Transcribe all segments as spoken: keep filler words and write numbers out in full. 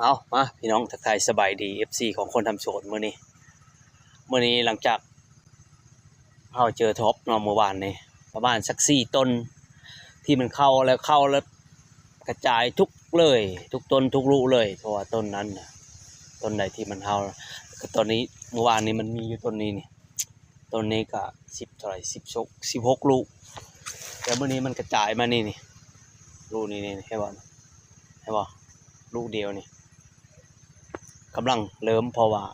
เอามาพี่น้องทักทายสบายดี เอฟซี ของคนทำสวนมื้อนี้ มื้อนี้หลังจากเราเจอท็อปเนาะมื้อวานนี้ ประมาณสักสี่ต้น ที่มันเข้าแล้วเข้าแล้วกระจายทุกเลย ทุกต้นทุกลูกเลย เพราะว่าต้นนั้นนะต้นใดที่มันเข้าก็ตอนนี้มื้อวานนี้มันมีอยู่ต้นนี้นี่ ต้นนี้ก็สิบเท่าไหร่สิบหกสิบหกลูก แต่มื้อนี้มันกระจายมานี่นี่ลูกนี้นี่เห็นบ่เห็นบ่ลูกเดียวนี่กำลังเริ่มเพราะว่า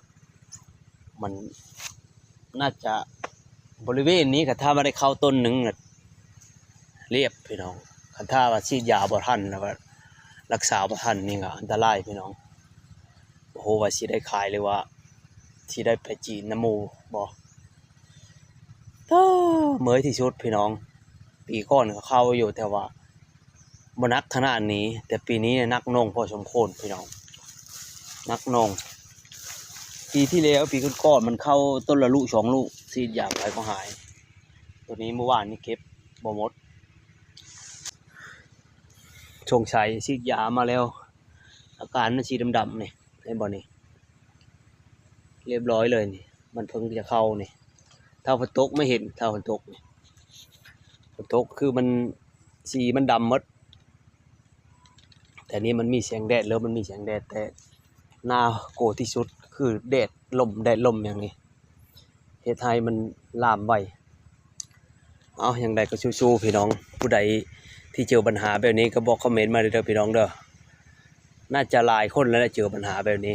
มันน่าจะบริเวณนี้ก็ถ้ามาได้เข้าต้นหนึ่งน่ะเรียบพี่น้องคันถ้าว่าฉีดยาบ่ทันแล้วก็รักษาบ่ทันนี่ก็อันตรายพี่น้องโอ้โหว่าสิได้ขายหรือว่าสิได้ไปจีนน้ำหมู่บ่ เอ้อเมื่อยที่สุดพี่น้อง ปีก่อนก็เข้าอยู่แต่ว่าบ่หนักขนาดนี้ แต่ปีนี้เนี่ยหนักหน่วงพอสมควรพี่น้องหนักหน่วงปีที่แล้วปีก่อนๆมันเข้าต้นละลูกสองลูกฉีดยาไปก็หาย ตัวนี้เมื่อวานนี้เก็บบ่หมดสงสัยฉีดยามาแล้ว อาการมันสีดำๆนี่เห็นบ่นี่ เรียบร้อยเลยนี่ มันเพิ่งจะเข้านี่ ถ้าฝนตกไม่เห็น ถ้าฝนตกนี่ฝนตกคือมันสีมันดำหมด แต่นี่มันมีแสงแดด เริ่มมันมีแสงแดด แต่น่ากลัวที่สุดคือแดดลม แดดลมอย่างนี้ เฮ็ดให้มันลามไว เอาอย่างใดก็สู้ๆพี่น้อง ผู้ใดที่เจอปัญหาแบบนี้ก็บอกคอมเมนต์มาเด้อพี่น้องเด้อ น่าจะหลายคนแล้วแหละเจอปัญหาแบบนี้